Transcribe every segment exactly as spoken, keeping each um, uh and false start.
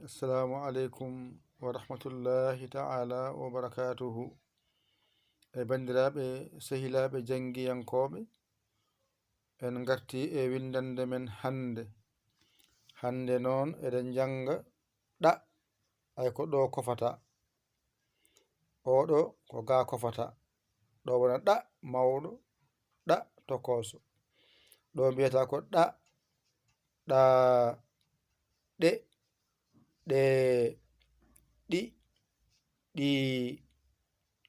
Assalamu aleykum wa rahmatullahi ta'ala wa barakatuhu. E banndiraaɓe, sehilaaɓe janngiyankooɓe, en ngarti e winndannde men hannde. Hannde noon eɗen njannga ɗa, ay ko ɗo kofata. Oɗo ko ga kofata. Ɗo wona ɗa mawɗo, ɗa tokooso. Ɗo mbiyata ko ɗa, ɗa, ɗe, ɗe, ɗi, ɗi,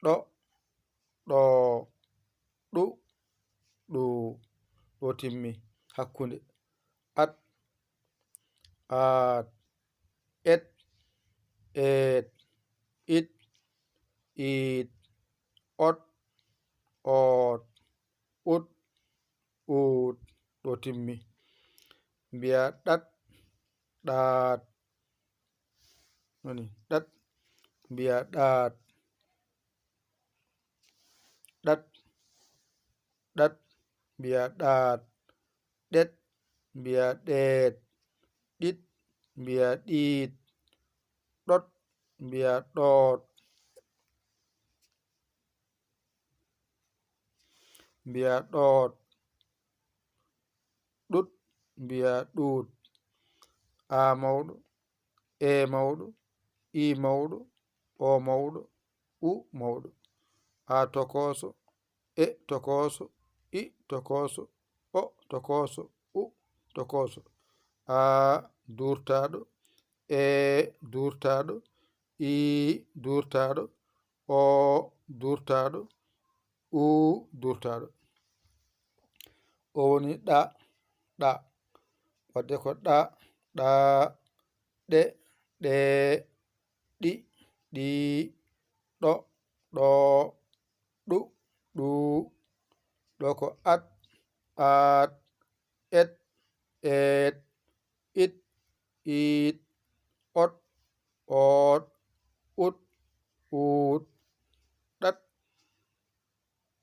ɗo, ɗo, ɗu, ɗu. Ɗo timmi hakkunde. At, aat, et, eet, it, iit, ot, oot, ut, ut. Ɗo timmi. Mbiya ɗat, ɗaat. Woni ɗat, mbiya ɗaat. Ɗat, ɗat, mbiya ɗaat. Ɗet, mbiya ɗeet. Ɗit, mbiya ɗiit. Ɗot, mbiya ɗoot. Mbiya ɗoot. Ɗut, mbiya ɗuut. A mawɗo, e mawɗo, i mawɗo, o mawɗo, u mawɗo. A tokooso, e tokooso, i tokooso, o tokooso, u tokooso. A duurtaaɗo, e duurtaaɗo, i duurtaaɗo, o duurtaaɗo, u duurtaaɗo. O woni ɗa, ɗa. Wadde ko ɗa, ɗa, ɗe, ɗe, ɗi, ɗi, ɗo, ɗo, ɗu, ɗu. Ɗo ko at, aat, et, eet, it, iit, ot, oot, ut, uut, ɗat,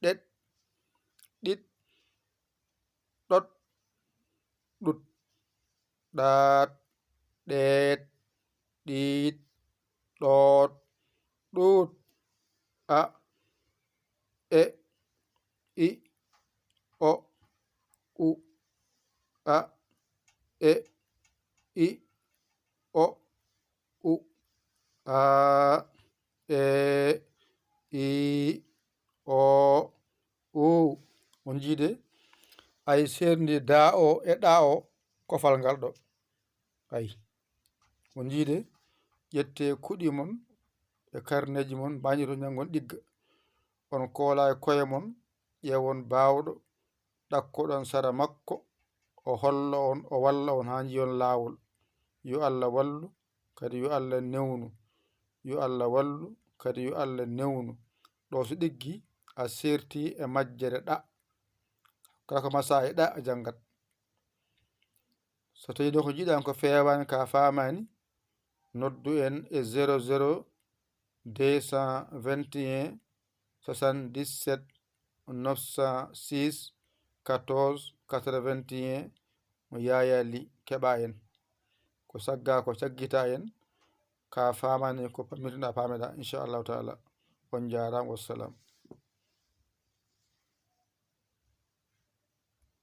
ɗet, ɗit, ɗot, ɗut, ɗaat, ɗeet, ɗiit, ɗoot, ɗuut. A, e, i, o, u. A, e, i, o, u. A, e, i, o, u. On njiide, ay seerndi da o e ɗa o, kofal ngal ɗo. Ay. On njiide, ƴettee kuɗi mon e karneeji mon, mbañoto njanngon ɗigga. On koola e koye mon, ƴeewon baawɗo, ɗakkoɗon sara makko, o holla on, o walla on haa njiyon laawol. Yo Allah wallu, kadi yo Allah newnu. Yo Allah wallu, kadi yo Allah newnu. Ɗo so ɗiggi, a seerti e majjere ɗa. Kala ko masa e ɗa, a janngat. So tawii ɗo ko njiɗan ko feewaani, ka faamaani, noddu en e zéro zéro deux cent vingt et un soixante-dix-sept neuf cent six quatorze quatre-vingt-un. Mo Yaaya Li keɓa en. Ko sagga ko caggita en, ka faamaani ko pammirɗa paameɗa, inchallahu taala. On njaaraama, wassalam.